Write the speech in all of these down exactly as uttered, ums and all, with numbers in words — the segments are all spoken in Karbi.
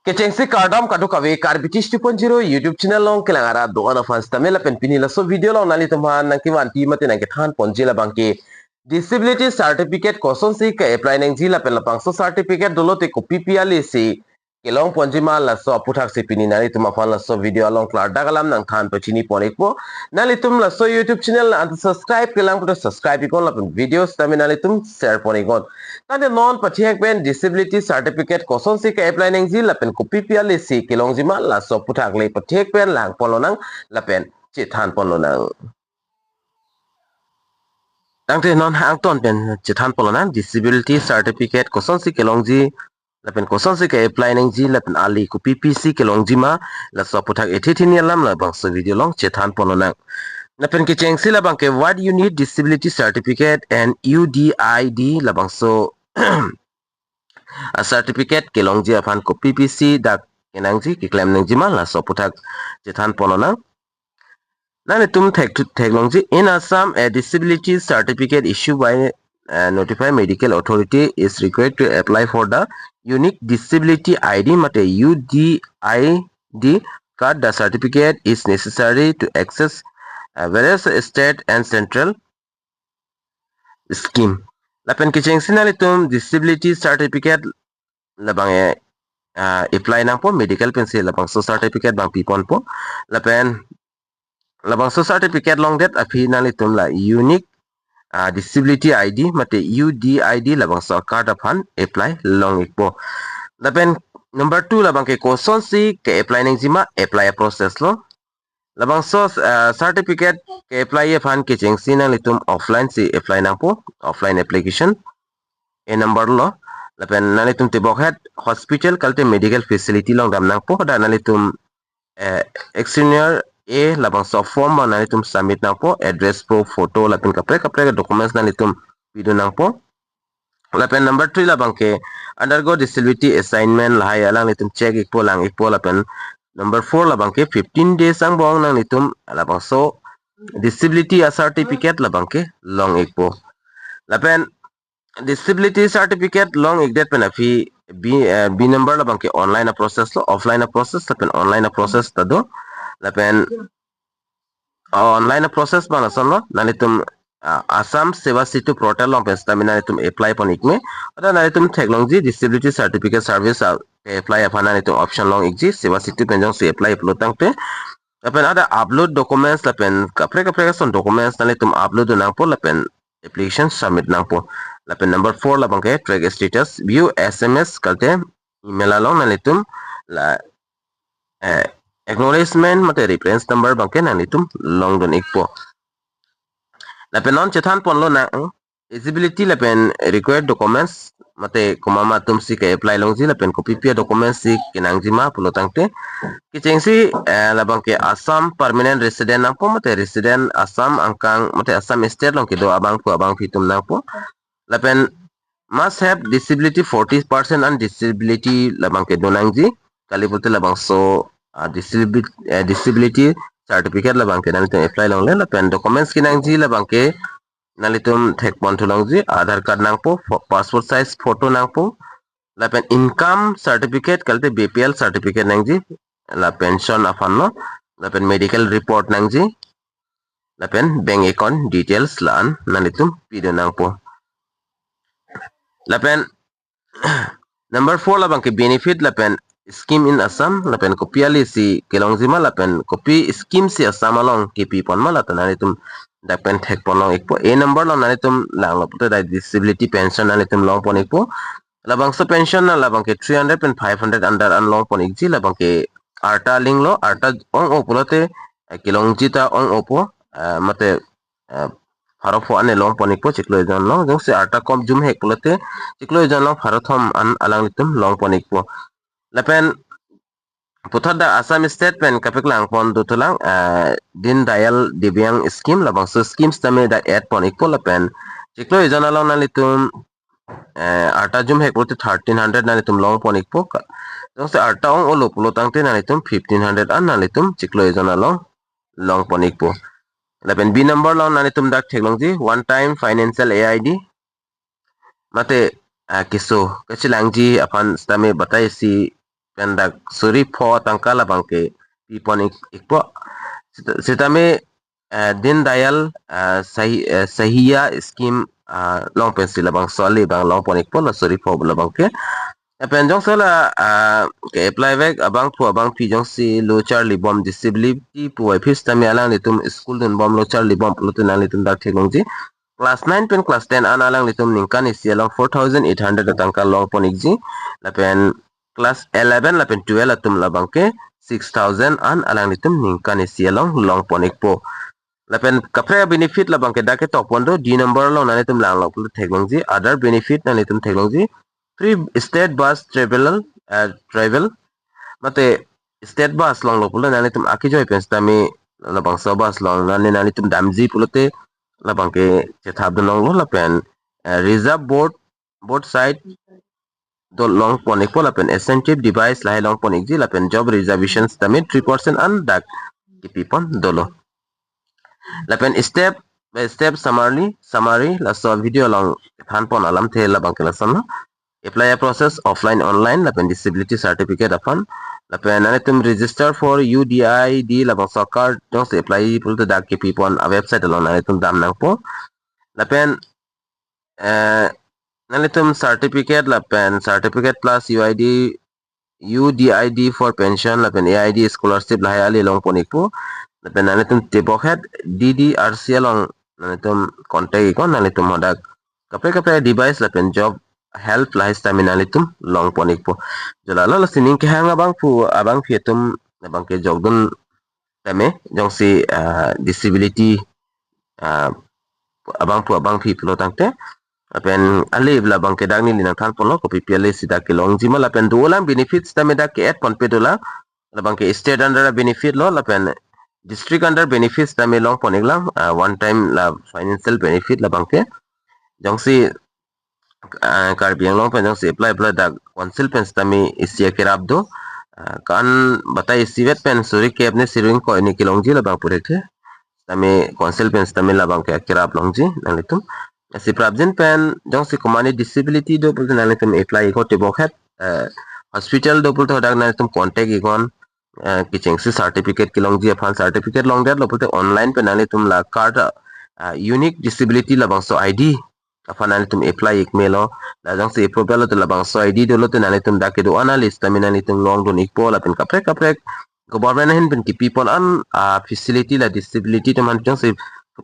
Kechengsi kardom kadokave Karbi Tish two point zero YouTube channel along kelang arat do-an aphan sitame lapen pini laso video along nanglitum aphan nangkevanpi mate nangkethan ponji labangke disability certificate kosonsi ke-apply nangji lapen labangso certificate dolote kopi pi ale si kelong ponji ma laso aputhaksi pini nanglitum aphan laso video along klardak alam nangthan pachini pon ikpo. Nanglitum laso YouTube channel anta subscribe kelang pulote subscribe iknon lapen video sitame nanglitum share pon iknon. Tangte non pathek pen disability certificate kosonsi ke-apply nangji lapen kopi pi ale si kelongji ma laso aputhak le pathek pen lang ponlonang lapen chethan ponlonang. Tangte non angton pen chethan ponlonang disability certificate kosonsi kelongji lapen kosonsi ke-apply nangji lapen ale kopi pi si kelongji ma laso aputhak ethe thini alam labangso video along chethan ponlonang. Lapen kechengsi labangke what you need disability certificate and U D I D labangso a certificate kelongji aphan kopi pi si dak kenangji keklem nangji ma laso aputhak chethan ponlonang. Nanglitum thek theklongji in Assam a disability certificate issued by a notified medical authority is required to apply for the unique disability I D mate U D I D card. The certificate is necessary to access uh, various state and central scheme. Lapen kechengsi nanglitum disability certificate labang e uh, apply nangpo medical pensi labangso certificate abang piponpo. Lapen labangso certificate longdet aphi nanglitum la unique uh, disability I D mate U D I D labangso card aphan apply long ikpo. Lapen number two labangke kosonsi ke-apply nangji ma apply process lo. Labangso uh, certificate ke-apply aphan kechengsi nanglitum offline si apply nangpo, offline application. A number lo. Lapen nanglitum tebokhet hospital kalte medical facility along dam nangpo, da nanglitum eh, external a labangso form abang nanglitum submit nangpo, address proof, photo lapen kaprek kaprek documents nanglitum pidun nangpo. Lapen number three labangke undergo disability assignment lahai alanglitum check ikpo lang ikpo. Lapen number four labangke fifteen days angbong nanglitum labangso disability a certificate labangke long ikpo. Lapen disability certificate long ikdet pen aphi B, eh, B number labangke online a process lo, offline a process lapen online a process ta do. Lapen online a process abang lason lo, nanglitum uh, Assam Seva Setu portal along pen sitame nanglitum apply pon ikme. Ada nanglitum theklongji disability certificate service uh, apply aphan nanglitum option long ikji Seva Setu pen jongsi apply pulo tangte. Lapen ada upload documents lapen kaprek kaprek ason documents nanglitum upload nangpo lapen application submit nangpo. Lapen number four labangke track status via S M S kalte email along nanglitum la eh, acknowledgement mate reference number abangke nanglitum longdun ikpo. Lapen non chethan ponlonang eligibility lapen required documents mate komat atum si ke-apply longji lapen kopi pi a documents si kenangji ma pulo tangte kechengsi eh, labangke Assam permanent resident nangpo mate resident Assam angkang mate Assam state along kedo abang pu abangpi atum nangpo. Lapen must have disability forty percent an disability labangke do nangji. Kali pulote labangso uh, disability, uh, disability certificate labangke nanglitum apply longle. Lapen documents kenangji labangke nanglitum thek pon thu longji, Aadhaar card nangpo, fo- passport size photo nangpo, lapen income certificate kalte B P L certificate nangji, la pension aphan lo, lapen medical report nangji, lapen bank account details la-an nanglitum pidun nangpo. Lapen number four labangke benefit lapen scheme in Assam lapen kopi ale si kelongji ma lapen kopi scheme si Assam along kepi pon ma la ta nanglitum dak pen thek pon long ikpo. A number along nanglitum langlo pulote dak disability pension nanglitum long pon ikpo. Labangso pension na labangke three hundred pen five hundred under an long pon ikji, labangke arta link lo, arta ong-o pulote eh, kelongji ta ong-o po, eh, mate eh, pharo pho an long pon ikpo chiklo ejon along, jongsi arta kom jumhek pulote chiklo ejon along pharo thom an alanglitum long pon ikpo. Lapen puthot dak Assam state pen kapeklang pon dothulang eh, Deen Dayal Divyang scheme, labangso scheme sitame dak add pon ikpo lapen chiklo ejon along nanglitum eh, arta jumhek pulote thirteen hundred nanglitum long pon ikpo ka. Jongsi arta ong-o lo pulo tangte nanglitum fifteen hundred an nanglitum chiklo ejon along long pon ikpo. Lapen B number along nanglitum dak theklongji one time financial A I D. Mate ah, keso kachelangji aphan sitame batai si pen dak suri pho tangka labang ke pipon ik-, ikpo. Sita-, sitame, eh, Deen Dayal, eh, Sahi-, eh, Sahayiya Scheme, ah, long pensi labangso ale abang longpon ikpo la suri pho labang ke. Lapen jongsi la, ah, ke-apply vek abangphu abangphi jongsi lo charlibom disability puvoiphit sitame alanglitum school dunbom lo charlibom pulote nanglitum dak theklongji. Class nine pen class ten an alanglitum ningkan isi along four thousand eight hundred atangka longpon ikji. Lapen class eleven lapen twelve atum labang ke six thousand an alanglitum ningkan isi along longpon ikpo. Lapen kaprek benefit labang ke dak ketokpon do, D number along nanglitum langlo pulo theklongji, other benefit nanglitum theklongji, free state bus travel, eh, travel, mate state bus longlo pulo nanglitum akejoi pen sitame labangso bus along nani nanglitum damji pulote labang ke chethap dun longlo lapen, eh, reserve board, board side do longpon ikpo lapen assistive device lahai longpon ikji lapen job reservation sitame three percent an dak kipipon dolo. Lapen step by step summary, summary laso video along thanpon alamthe labang ke lasonlo. Apply a process offline, online, lapen disability certificate aphan. Lapen nanglitum register for U D I D labangso card jongsi apply pulote dak kipipon a website along nanglitum dam nangpo. Lapen, eh, nanglitum certificate lapen certificate plus U I D, U D I D for pension lapen A I D scholarship lahai ale longpon ikpo. Lapen nanglitum tebokhet D D R C along nanglitum contact iknon, nanglitum hadak kaprek kaprek device lapen job help lahai sitame nanglitum longpon ikpo. Jo lalo, lasi ning kehang abangphu abangphi atum labang ke jokdun tame jongsi, ah, disability, ah, abangphu abangphi pulo tangte. Lapen ale labang ke dak neli nangthanponlo kopipi ale si dak kelongji ma lapen dolang benefit sitame dak ke-add ponpe dolang. Labang ke state under benefit lo lapen district under benefit sitame longpon iklang, ah, one time la financial benefit labang ke. Jongsi, ah, Karbi Anglong pen jongsi apply pulo dak council pen sitame isi akerap do. Ah, kan batai isivet pen suri kep ne suri ingkoi ne kelongji labang purik the. Sitame council pen sitame labang ke akerap longji nanglitum. Lasi prapjin pen jongsi komatne disability do pulote nanglitum apply iknon tebokhet, eh, hospital do pulote hadak nanglitum contact iknon, eh, kechengsi certificate kelongji aphan, certificate longdetlo pulote online pen nanglitum la card, ah, unique disability labangso I D aphan nanglitum apply ik melo. La jongsi approval lote labangso I D dolote nanglitum dak kedo-an a list tame nanglitum longdun ikpo lapen kaprek kaprek government ahin pen kipipon an, ah, facility la disability atum aphan jongsi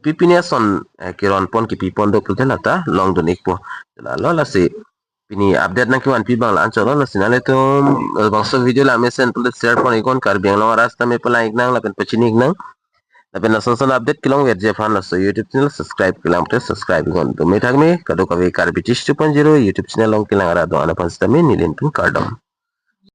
pipine ason, eh, keronpon kipipon do pulote lata longdun ikpo. Lalo, lasi pini update nangkevanpi abang la-anchotlo, lasi nanglitum labangso video la mesen pulote share pon iknon, Karbi Anglong arat sitame palang iknang lapen pachini iknang. Lapen lason son update kelongverji aphan laso YouTube channel subscribe kelang pulote subscribe iknon. Dome thakme, kadokave Karbi Tish two point zero YouTube channel along kelang arat do-an aphan sitame neli pen kardom.